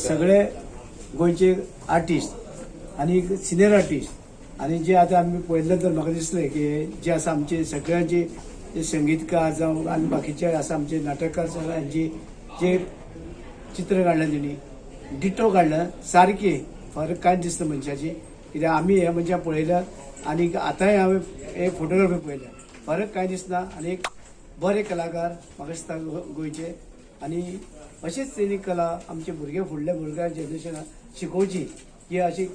सगळे गोंयचे आर्टिस्ट आनी सिनियर आर्टिस्ट आनी जे आतां आमी पळयल्ले तर म्हाका दिसलें की जे आसा आमचे सगळ्यांचे जे संगीतकार जावं आनी बाकीचे आसा आमचे नाटककार सगळ्यांची जे चित्र काडलें तेणी डिटो काडलें सारकें, फरक कांय दिसना मनशाची. कित्याक आमी हे मनशां पळयल्या आनी आतांय हांवें हे फोटोग्राफी पळयल्या, फरक कांय दिसना. आनी एक बरे कलाकार म्हाका दिसता गोंयचे आनी अशीच तेणी कला आमचे भुरगे फुडल्या भुरग्या जनरेशनाक शिकोवची की अशी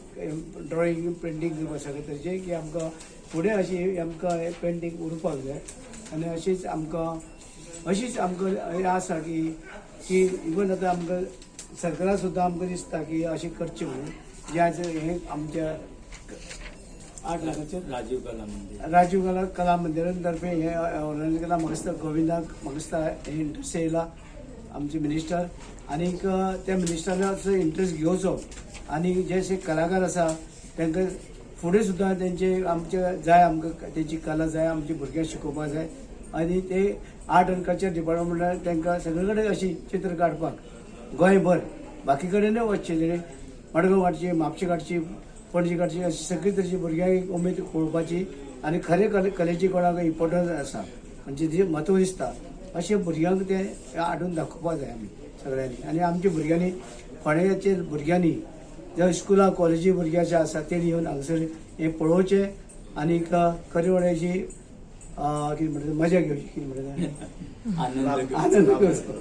ड्रॉइंग पेंटींग करपा सगळे तरेचे की आमकां फुडें अशी आमकां पेंटींग उरपाक जाय. आनी अशीच आमकां हें आसा की की इवन आतां आमकां सरकारा सुद्दां आमकां दिसता की अशें करचें म्हणून जे आज हें आमच्या 8 लाखाचेर राजीव कला मंदिर. राजीव कला कला मंदिरान तर्फे हे ऑर्गनायज केला. म्हाका दिसता गोविंदाक म्हाका दिसता हे इंट्रस्ट येयला आमचे मिनिस्टर आनीक त्या मिनिस्टरान इंट्रस्ट घेवचो आनी जे अशे कलाकार आसा तांकां फुडें सुद्दां तेंचे आमचे जाय, आमकां तेंची कला जाय, आमच्या भुरग्यांक शिकोवपाक जाय. आनी ते आर्ट एंड कल्चर डिपार्टमेंटान तांकां सगळे कडेन अशी चित्र काडपाक गोंयभर बाकी कडेनूय वचचें, तेणी मडगांव काडची, म्हापशें काडची, पणजी काडची, अशी सगळी तरेची भुरग्यांक एक उमेद पळोवपाची आनी खरे कलेची कोणाक इम्पोर्टन्स आसा म्हणजे जी म्हत्व दिसता अशें भुरग्यांक ते हाडून दाखोवपाक जाय आमी सगळ्यांनी. आनी आमच्या भुरग्यांनी, फोंड्याचे भुरग्यांनी, जे स्कुलां कॉलेजी भुरगे जे आसा तेणी येवन हांगसर हें पळोवचें आनी खरी वळाची कितें म्हणटा, मजा घेवची, कितें म्हणटा, आनंद घेवचो. आनंद घेवचो.